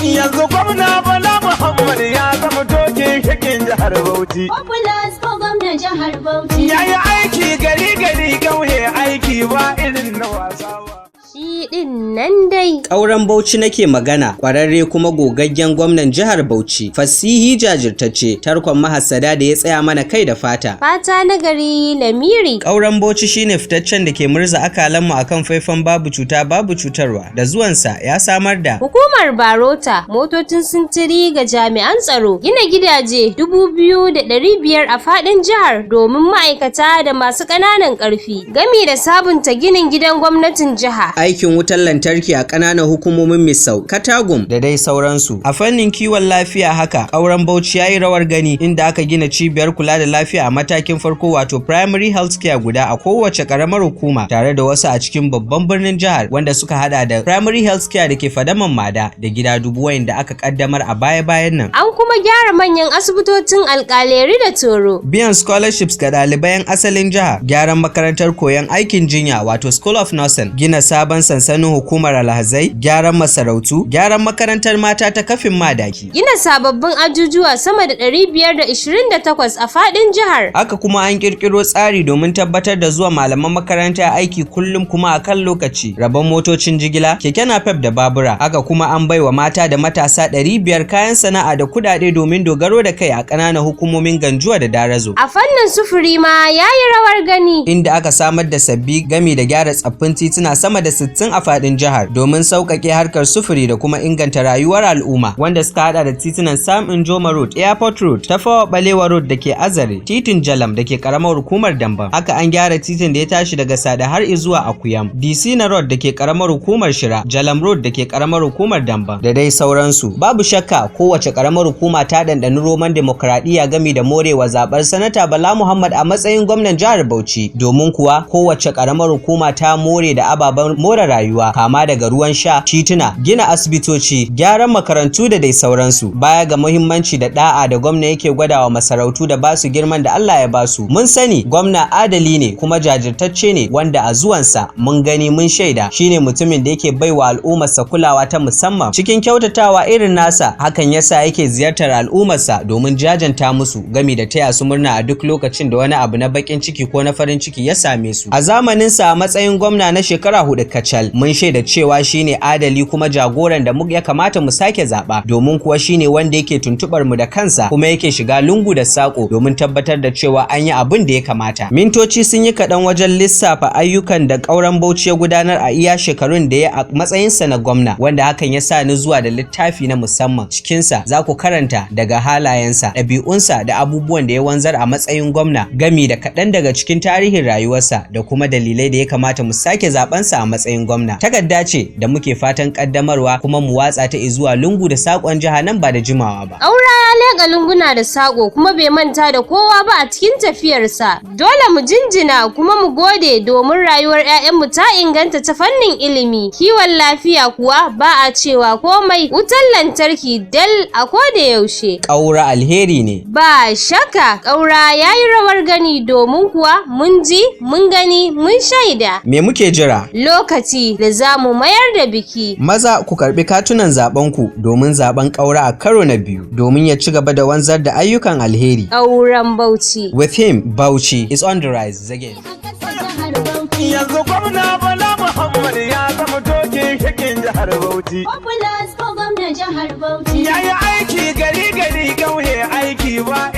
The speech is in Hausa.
Yanzu gwamna Bala Muhammad ya zama dokin shakin jihar Bauchi. Populous ko gwamnan jihar Bauchi. Ya yi aiki gari gari, kauye, aiki ba irin na wasa ba. Shi ɗin nan dai. Ƙauren Bauchi nake magana, ƙwararre kuma gogaggen gwamnan jihar Bauchi, fasihi, jajirtacce, tarkon mahassada da ya tsaya mana kai da fata. Fata na gari lamiri. Ƙauren Bauchi shine fitaccen da ke murza akalanmu akan faifan babu cuta babu cutarwa, da zuwansa ya samar da Hukumar Barota, motocin sintiri ga jami'an tsaro, gina gidaje 2,500 a faɗin jihar domin ma'aikata da masu ƙananan ƙarfi, gami da sabunta ginin gidan gwamnatin jiha. Aikin wutar lantarki a ƙananan hukumomin Misau, Katagum da dai sauransu. A fannin kiwon lafiya haka, Ƙauren Bauchi ya yi rawar gani, inda aka gina cibiyar kula da lafiya a matakin farko, wato primary health care, guda a kowace ƙaramar hukuma, tare da wasu a cikin babban birnin jihar, wanda suka hada da primary health care da ke Fadaman Mada da gida 1000 da aka kaddamar a baya-bayan nan. An kuma gyara manyan asibitocin Alƙaleri da Toro. Biyan scholarships ga ɗaliban asalin jiha, gyaran makarantar koyon aikin jinya, wato School of Nursing, gina sabon sansanin hukumar alhazai, gyaran masarautu, gyaran makarantar mata ta Kafin Madaki. Gina sababbin ajujuwa sama da 528 a faɗin jihar. Haka kuma an kirkiro tsari domin tabbatar da zuwa malaman makaranta aiki kullum kuma a kan lokaci, rabon motocin jigila, keke napep da babura. Haka kuma an baiwa mata da matasa 500 kayan sana'a da kudade domin dogaro da kai a ƙananan hukumomin Ganjuwa da Darazo. A fannin sufuri ma ya yi rawar gani. Inda aka samar da sabbi gami da gyara tsaffin tituna sama da 60 a fadin jihar domin sauƙaƙe harkar sufuri da kuma inganta rayuwar al'umma, wanda suka hada da titunan Sam Njoma Road, Airport Road, Tafawa Balewa Road da ke Azare, titin Jalam da ke karamar hukumar Damban. Haka an gyara titin da ya tashi daga Sada har zuwa Akuyam, DC na Road da ke karamar hukumar Shira, Jalam Road da ke karamar hukumar Damban da dai sauransu. Babu shakka kowace karamar hukuma ta ɗanɗani roman demokradiyya gami da morewa zaɓar Sanata Bala Muhammad a matsayin gwamnan jihar Bauchi, domin kuwa kowace karamar hukuma ta more da ababen more rayuwa, kama daga ruwan sha, tituna, gina asibitoci, gyaran makarantu da dai sauransu. Baya ga muhimmanci da da'a da gwamna yake gwadawa masarautu da basu girman da Allah ya basu. Mun sani gwamna adali ne kuma jajirtacce ne, wanda a zuwansa mun gani mun shaida shine mutumin da yake baiwa al'ummarsa kulawa ta musamman cikin kyautatawa irin nasa. Hakan yasa yake ziyartar al'ummarsa domin jajanta musu gami da taya su murna a duk lokacin da wani abu na bakin ciki ko na farin ciki ya same su. A zamaninsa a matsayin gwamna na shekara 4 kacal, mun shaida cewa shine adali kuma jagoran da ya kamata mu sake zaba, domin kuwa shine wanda yake tuntubar mu da kansa kuma yake shiga lungu da sako domin tabbatar da cewa an yi abin da ya kamata. Mintoci sun yi kaɗan wajen lissafa ayyukan da Ƙauren Bauchi ya gudanar a iya shekarun da ya a matsayinsa na gwamna, wanda hakan ya sa ni zuwa da littafi na musamman. Cikinsa za ku karanta daga halayensa, ɗabi'unsa da abubuwan da ya wanzar a matsayin gwamna, gami da kaɗan daga cikin tarihin rayuwarsa da kuma dalilai da ya kamata mu sake zaɓensa a matsayin gwamna. Takarda ce da muke fatan ƙaddamarwa kuma mu watsa ta zuwa lungu da saƙon jiha nan ba da jimawa ba. Ƙaura ya leƙa lunguna da saƙo kuma bai manta da kowa ba a cikin tafiyarsa. Dole mu jinjina kuma mu gode, domin rayuwar 'ya'yanmu ta inganta ta fannin ilimi. Kiwon lafiya kuwa ba a cewa komai. Wutar lantarki dal a koda yaushe. Ƙaura alheri ne. Ba shakka Ƙaura ya yi rawar gani, domin kuwa mun ji, mun gani, mun shaida. Me muke jira? Lokaci da za mu mayar da biki. Maza ku karbi katunan zaben ku domin zaben Ƙaura a karo na biyu, domin ya ci gaba da wanzar da ayyukan alheri. Ƙauren Bauchi. With him, Bauchi is on the rise again. Yanzu gwamna Bala Muhammad ya zama dokin shakin jihar Bauchi. Populous ko gwamnan jihar Bauchi. Ya yi aiki gari gari, kauye, aiki ba